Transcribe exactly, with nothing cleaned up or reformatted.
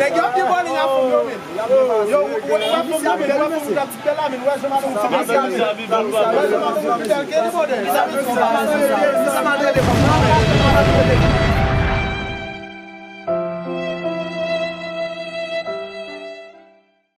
Nèg yo ap di bowling a fanm yo, men. Yo, ou wè fanm nan, men, ou wè fanm nan, ti bèl la, men, ou wè jan madanm fanm nan bèl, men. Ou wè jan madanm fanm nan bèl, gen de modèl. Sa m ap rele fanm nan, men.